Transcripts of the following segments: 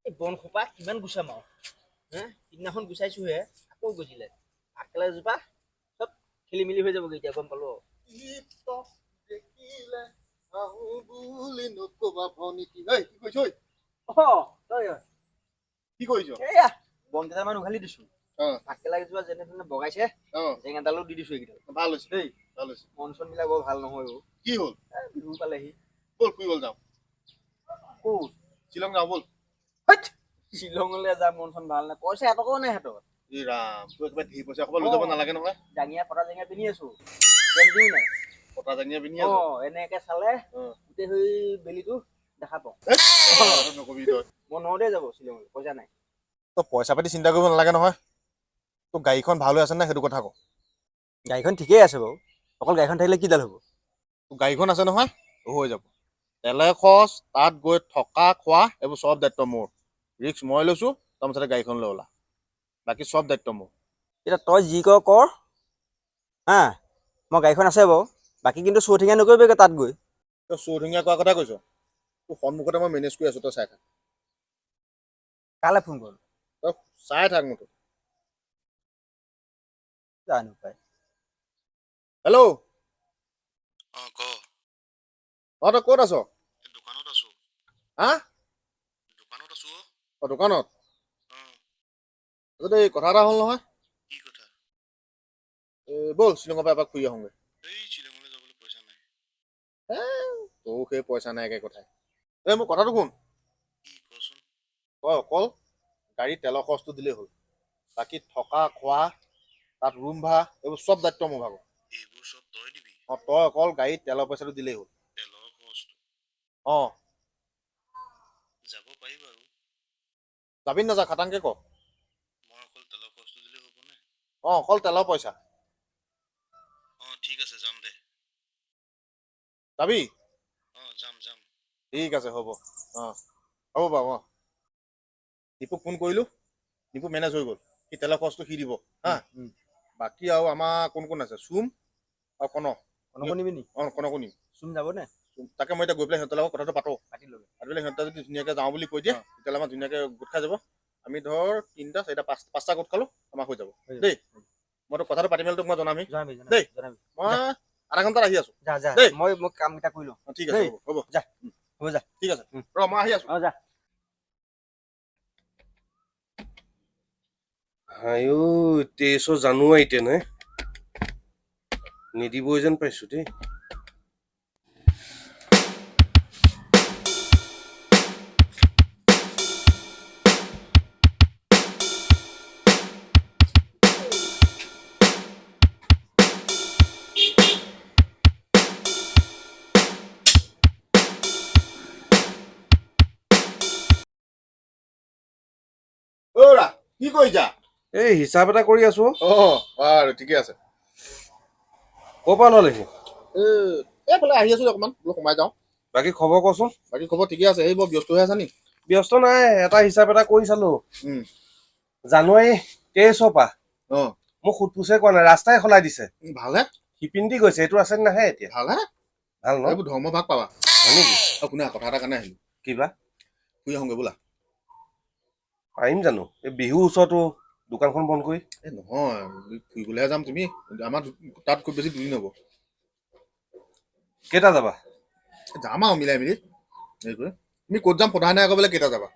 এই বনসোপা কিমান গুচাম আৰু হে, সিদিনাখন গুচাইছোহে, আকৌ গজিলে। ভাতকেৰেলা এজোপা চব খেলি মেলি হৈ যাবগৈ এতিয়া, গম পালো আৰু। দেখিলে আহো বুলি নকবা ভনী। কি ঐ, কি কৰিছ ঐ? অ, তই কি কৰিছ? এয়া বন কেইটামান উঘালি দিছো। ভাতকেৰেলা কেইজোপা যেনে তেনে বগাইছে। জেং এডালো দি দিছো এইকেইডাল। ভাল হৈছে। দেই। ভাল হৈছে। মন চন বিলাক বৰ ভাল নহয় অ। কি হ'ল? এ, বিহু পালেহি। ব'ল, ফুৰিবলৈ যাওঁ। ক'ত? শ্বিলং যাওঁ ব'ল। হৈত! শ্বিলঙলৈ যাম, মন চন ভাল নাই, পইচা এটকাও নাই হাতত। এই ৰাম, তোৰ একেবাৰে ধেৰ পইচা সোপা লৈ যাব নালাগে নহয়। জাঙিয়া ফটা জাঙিয়া পিন্ধি আছো, গেঞ্জিও নাই। ফটা জাঙিয়া পিন্ধি অ। আছ? এনেকে চালে গোটেই সেই বেলিটো দেখা পাওঁ। নকবি তই। মই নোৱাৰো যাব শ্বিলঙলৈ, পইচা নাই। তই পইচা পাতি চিন্তা কৰিব নালাগে নহয়। তোৰ গাড়ীখন ভাল হৈ আছে নাই, সেইটো কথা ক। গাড়ীখন ঠিকেই আছে বাৰু, অকল গাড়ীখন থাকিলে কিডাল হ'ব? তোৰ গাড়ীখন আছে নহয়, হৈ যাব। তেলে খৰচ, তাত গৈ থকা খোৱা, এইবোৰ চব দায়িত্ব মোৰ। ৰিস্ক মই লৈছো, তই মুঠতে গাড়ীখন লৈ ওলা, বাকী চব দায়িত্ব মোৰ। এতিয়া তই যি কৰ কৰ, হা, মই গাড়ীখন আছে বাৰু, বাকী কিন্তু চৌঠেঙীয়া নকৰিবি তাত গৈ। তই চৌধুঙীয়া কোৱা কথা কৈছ, তোৰ সন্মুখতে মই মেনেজ কৰি আছো, তই চাই থাক। কালে ফোন কৰ? তই চাই থাক মুঠতে। জানো পাই। হেল্ল'। অ, ক। অ, তই ক'ত আছ? দোকানত আছো। হা? দোকানত আছো অ। অ, দোকানত? অ। তাৰপিছত এই কথা এটা হ'ল নহয়। কি কথা? এই ব'ল, শ্বিলঙৰ পৰা এপাক ফুৰি আহোঁগৈ। এই শ্বিলঙলৈ যাবলৈ পইচা নাই। এ, তোৰ সেই পইচা নাই একে কথাই। এই মোৰ কথাটো শুন। কি, কচোন। তই অকল গাড়ীৰ তেলৰ খৰচটো দিলেই হ'ল, বাকী থকা খোৱা, তাত ৰুম ভাড়া, এইবোৰ চব দায়িত্ব মোৰ ভাগৰ। এইবোৰ চব তই দিবি? অ, তই অকল গাড়ীত তেলৰ পইচাটো দিলেই হ'ল। তেলৰ খৰচটো? অ। যাব পাৰি বাৰু। যাবি নাযা, খাটাংকে ক। মই অকল তেলৰ খৰচটো দিলেই হ'বনে? অ, অকল তেলৰ পইচা। অ, ঠিক আছে, যাম দে। যাবি? অ, যাম যাম। ঠিক আছে, হ'ব। অ, হ'ব বাৰু। অ, দীপুক ফোন কৰিলোঁ, দীপু মেনেজ হৈ গ'ল। সি তেলৰ খৰচটো সি দিব, হা। বাকী আৰু আমাৰ কোন কোন আছে? চুম আৰু কনক। কনকো নিবি নি? অ, কনকো নিম। চুম যাব নে? তাকে মই এতিয়া গৈ পেলাই সিহঁতৰ লগত কথাটো পাতোঁ। পাতি ল'বি। পাতি পেলাই সিহঁতে যদি ধুনীয়াকৈ যাওঁ বুলি কৈ দিয়ে, তেতিয়াহ'লে আমাৰ ধুনীয়াকৈ গোট খাই যাব। আমি ধৰ তিনিটা, চাৰিটা, পাঁচটা গোট খালোঁ, আমাৰ হৈ যাব। হৈ যাব। দেই, মই তোক কথাটো পাতি মেলি তোক মই জনামহি। জনাবি, জনাবি। দেই। জনাবি। মই আধা ঘণ্টাত আহি আছো। যা যা। দেই। মই কামকেইটা কৰি লওঁ। অ, ঠিক আছে। দেই। হ'ব হ'ব। যা। হ'ব, যা। ঠিক আছে। ৰ, মই আহি আছো। অ, যা। আইও, 23 জানুৱাৰীতে নে নিদিবই যেন পাইছো দেই। অ'ৰা, কি কৰিছা? এই হিচাপ এটা কৰি আছো। অ, বাৰু ঠিকে আছে। ক'ৰ পৰা ওলালেহি? এই এইফালে আহি আছো অকণমান, বোলো সোমাই যাওঁ। বাকী খবৰ কচোন। বাকী খবৰ ঠিকে আছে। এই বৰ ব্যস্ত হৈ আছা নি? ব্যস্ত নাই, এটা হিচাপ এটা কৰি চালো। জানুৱাৰী 23ৰ পৰা মোক সোধ পোছে কৰা নাই, ৰাস্তাই সলাই দিছে। ভালহে। শিপিন দি গৈছে, এইটো ৰাস্তাত নাহে এতিয়া। ভালহে। ভাল ন? এইবোৰ ধৰ্ম ভাগ পাবা। হয় নেকি? অ, শুনা, কথা এটা কাৰণে আহিলো। কিবা? ফুৰি আহোঁগৈ বোলা। পাৰিম জানো, এই বিহু ওচৰতো দোকানখন বন্ধ কৰি? এই নহয়, ফুৰিবলৈহে যাম। তুমি আমাৰ তাত খুব বেছি দুদিন হ'ব। কেইটা যাবা? যাম আৰু মিলাই মিলি হেৰি কৰি। তুমি ক'ত যাম সোধাই নাই আকৌ, বোলে কেইটা যাবা।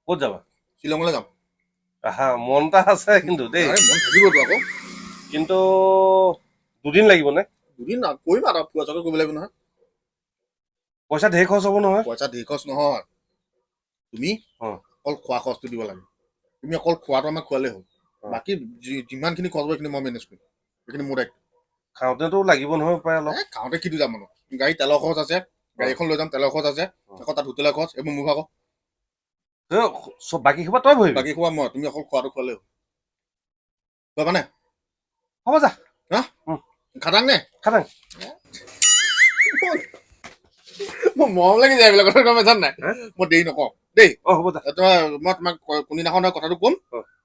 ক'ত যাবা? শ্বিলঙলৈ যাম। আহা, মন এটা আছে কিন্তু দেই। আৰে, মন থাকিবতো আকৌ। কিন্তু দুদিন লাগিব নে? দুদিন কৰিম আৰু, ফুৰা চকা কৰিব লাগিব নহয়। পইচা ঢেৰ খৰচ হ'ব নহয়। পইচা ধেৰ খৰচ নহয়। তুমি অকল খোৱা খৰচটো দিব লাগে। তুমি অকল খোৱাটো আমাক খোৱালেই হ'ল। বাকী যিমানখিনি খৰচ হ'ব, সেইখিনি মই মেনেজ কৰিম, সেইখিনি মোৰ দায়িত্ব। খাওঁতেতো লাগিব নহয় প্ৰায় অলপ। এ, খাওঁতে কিটো যাম মানে, গাড়ী তেলৰ খৰচ আছে, গাড়ী এখন লৈ যাম, তেলৰ খৰচ আছে। আকৌ তাত হোটেলৰ খৰচ, এইবোৰ মোৰ ভাগৰ। এই চব বাকী সোপা তই ভৰিবি? বাকী খোৱা মই, তুমি অকল খোৱাটো খোৱালেই হ'ল। খোৱাবা নে? হ'ব, যা। হা? খাটাং নে? খাটাং। মোৰ মৰম লাগি যায় এইবিলাক কথা, গম পাইছা নাই? হে? মই দেৰি নকওঁ দেই। অ, হ'ব, যা। তোমাৰ মই তোমাক কোনদিনাখন হয় কথাটো ক'ম।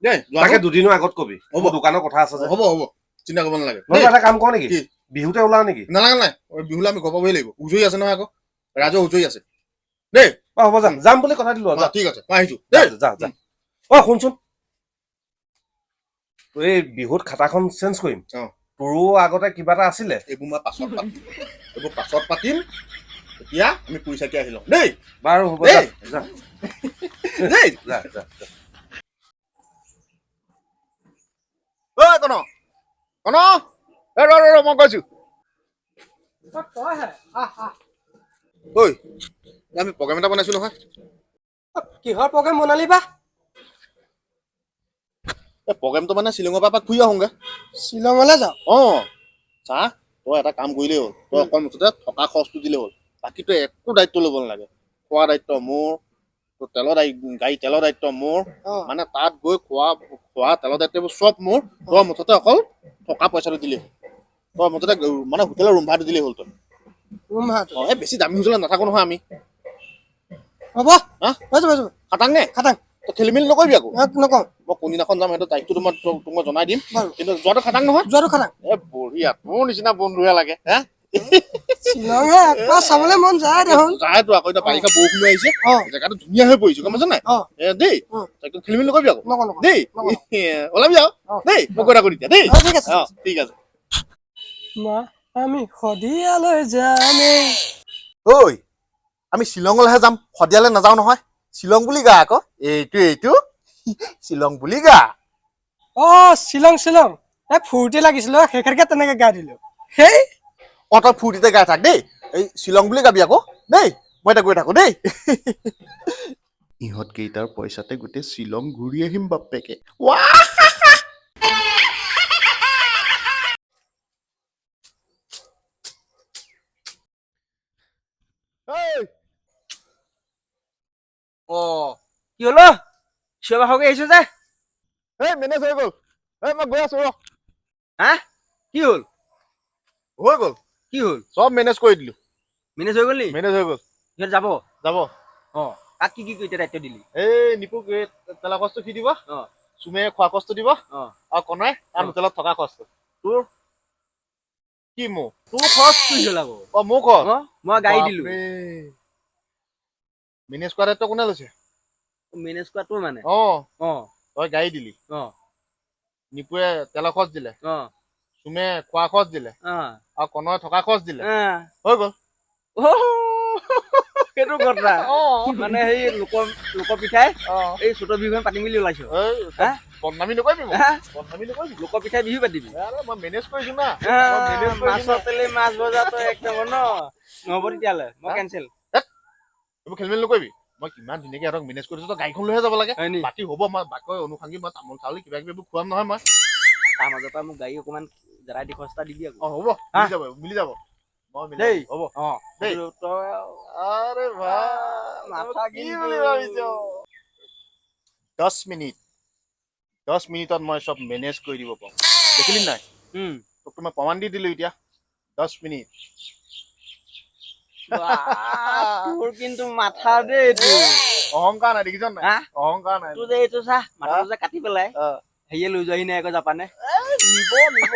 দেই, যোৱাটো? তাকে দুদিনৰ আগত কবি। হ'ব। মোৰ দোকানৰ কথা আছে যে। হ'ব হ'ব, চিন্তা কৰিব নালাগে নহ'লে দেই। এটা কাম কৰ নেকি? কি? বিহুতে ওলাও নেকি? নালাগে নালাগে, বিহুলৈ আমি ঘৰ পাবহি লাগিব। হুঁচৰি আছে নহয় আকৌ, ৰাজৰ হুঁচৰি আছে দেই। অ হ'ব, যা, যাম বুলি কথা দিলো। যা। ঠিক আছে, মই আহিছো যা। দেই। যা যা। অ শুনচোন, এই বিহুত খাতাখন চেঞ্জ কৰিম। অ। তোৰো আগতে কিবা এটা আছিলে। এইবোৰ মই পাছত পাতিম, এইবোৰ পাছত পাতিম। এতিয়া আমি পইচাকে আহি লওঁ দেই। বাৰু, হ'ব, যা। দেই। যা। দেই। যা যা যা। ঐ কণ, কণ, এই ৰ ৰ ৰ, মই কৈছো। ঐ, আমি প্ৰগ্ৰেম এটা বনাইছো নহয়। কিহৰ প্ৰগ্ৰেম বনালি বা? এই প্ৰগ্ৰেমটো মানে শ্বিলঙৰ পৰা এপাক ফুৰি আহোঁগে। শ্বিলঙলৈ যাওঁ? অঁ, চা, তই এটা কাম কৰিলেই হ'ল। তই অকল মুঠতে থকা খৰচটো দিলেই হ'ল, বাকী তই একো দায়িত্ব ল'ব নালাগে। খোৱা দায়িত্ব মোৰ, তোৰ তেলৰ দায়িত্ব, গাড়ী তেলৰ দায়িত্ব মোৰ। মানে তাত গৈ খোৱা খোৱা তেলৰ দায়িত্ব এইবোৰ চব মোৰ। তই মুঠতে অকল থকা পইচাটো দিলেই হ'ল। তই মুঠতে মানে হোটেলৰ ৰুম ভাড়াটো দিলেই হ'ল তই। ৰুম ভাড়াটো? অঁ, এই বেছি দামী হোটেলত নাথাকো নহয় আমি। হ'ব। হা? হৈ যাব, হৈ যাব। খাটাং নে? খাটাং। তই খেলি মেলি নকৰিবি আকৌ। নকওঁ। মই কোনদিনাখন যাম সেইটো তাৰিখটো মই তোক মই জনাই দিম। বাৰু। কিন্তু যোৱাটো খাটাং নহয়? যোৱাটো খাটাং। এ বঢ়িয়া, তোৰ নিচিনা বন্ধুহে লাগে হে। শ্বিলঙে একবাৰ চাবলৈ মন যায় দেখোন। যায়তো আকৌ, এতিয়া বাৰিষা বৰষুণ আহিছে। জেগাটো ধুনীয়া হৈ পৰিছে, গম পাইছ নাই? এ দেই। একদম খেলি মেলি নকৰিবি আকৌ। নকওঁ, নকওঁ। দেই। নকওঁ। ওলাবি আৰু। দেই, মই গৈ থাকো তেতিয়া দেই। অ, ঠিক আছে। অ, ঠিক আছে। মা, আমি শদিয়ালৈ যামেই। ঐ, আমি শ্বিলঙলৈহে যাম, শদিয়ালৈ নাযাওঁ নহয়। শ্বিলং বুলি গা আকৌ, এইটো এইটো শ্বিলং বুলি গা। অ, শ্বিলং শ্বিলং, এই ফূৰ্তি লাগিছিল, সেইখানকে তেনেকে গাই দিলো সেই। অ, তই ফূৰ্তিতে গাই থাক দেই। এই শ্বিলং বুলি গাবি আকৌ দেই। মই এতিয়া গৈ থাকো দেই। ইহঁত কেইটাৰ পইচাতে গোটেই শ্বিলং ঘূৰি আহিম বাপ্পেকে। ঐ। অ, কি হ'ল, চিঞৰ বাখৰকে আহিছ যে? এই মেনেজ হৈ গ'ল। এই মই গৈ আছো ৰ। হা, কি হ'ল? হৈ গ'ল। কি হ'ল? চব মেনেজ কৰি দিলো। মেনেজ হৈ গ'ল নি? মেনেজ হৈ গ'ল। সিহঁত যাব? যাব। অ, কাক কি কি এতিয়া দায়িত্ব দিলি? এই নিপুক এই তেলৰ খৰচটো সি দিব। চুমে খোৱা খৰচটো দিব। আৰু কণাই তাৰ হোটেলত থকা খৰচটো। তোৰ কি মোৰ? তোৰ খৰচ কি হ'ল আকৌ? অ, মোৰ খৰচ? অ, মই গাড়ী দিলো। মেনেজ কৰা দায়িত্ব কোনে লৈছে? মেনেজ কৰা তোৰ মানে? অ। তই গাড়ী দিলি। নিপুৱে তেলৰ খৰচ দিলে। চুমে খোৱা খৰচ দিলে। আৰু কণই থকা খৰচ দিলে। হৈ গ'ল। অ, সেইটো কথা। মানে সেই লোকৰ লোকৰ পিঠাই এই চ'তৰ বিহুখন পাতিম বুলি ওলাইছ। এই হা? বদনামী নকৰিবি মোক। হা? বদনামী নকৰিবি। লোকৰ পিঠাই বিহু পাতিবি? আৰে, মই মেনেজ কৰিছো না, মই মেনেজ কৰিছো না। মাছৰ তেলে মাছ ভজা তই এক নম্বৰ ন। নহ'ব তেতিয়াহ'লে, মই হা? কেঞ্চেল। এইবোৰ খেলি মেলি নকৰিবি। মই কিমান ধুনীয়াকে সিহঁতক মেনেজ কৰিছো। তই গাড়ীখন লৈহে যাব লাগে। হয় নি? বাকী হ'ব, মই বাকী অনুষাংগী মই তামোল চাউল কিবা কিবি এইবোৰ খুৱাম নহয় মই। তাৰ মাজৰ পৰা মোক গাড়ী অকণমান জৰাই দি খৰচ এটা দিবি আকৌ। অ, হ'ব, মিলি যাব, মিলি যাব। মই মিলাই দেই। দিম, হ'ব। অ। দেই। সেইটো তই আৰে ভাই, মাথা কি কিন্তু বুলি ভাবিছ? 10 মিনিট, 10 মিনিটত মই চব মেনেজ কৰি দিব পাৰোঁ, দেখিলি নাই? তোকতো মই প্ৰমাণ দি দিলো এতিয়া। 10 মিনিট। বাহ, তোৰ কিন্তু মাথা দেই এইটো। অহংকাৰ নাই, দেখিছ নাই? হা? অহংকাৰ নাই। তোৰ যে এইটো চা, মাথাটো যে কাটি পেলাই হেৰিয়ে লৈ যোৱাহি নাই আকৌ জাপানে। নিব নিব।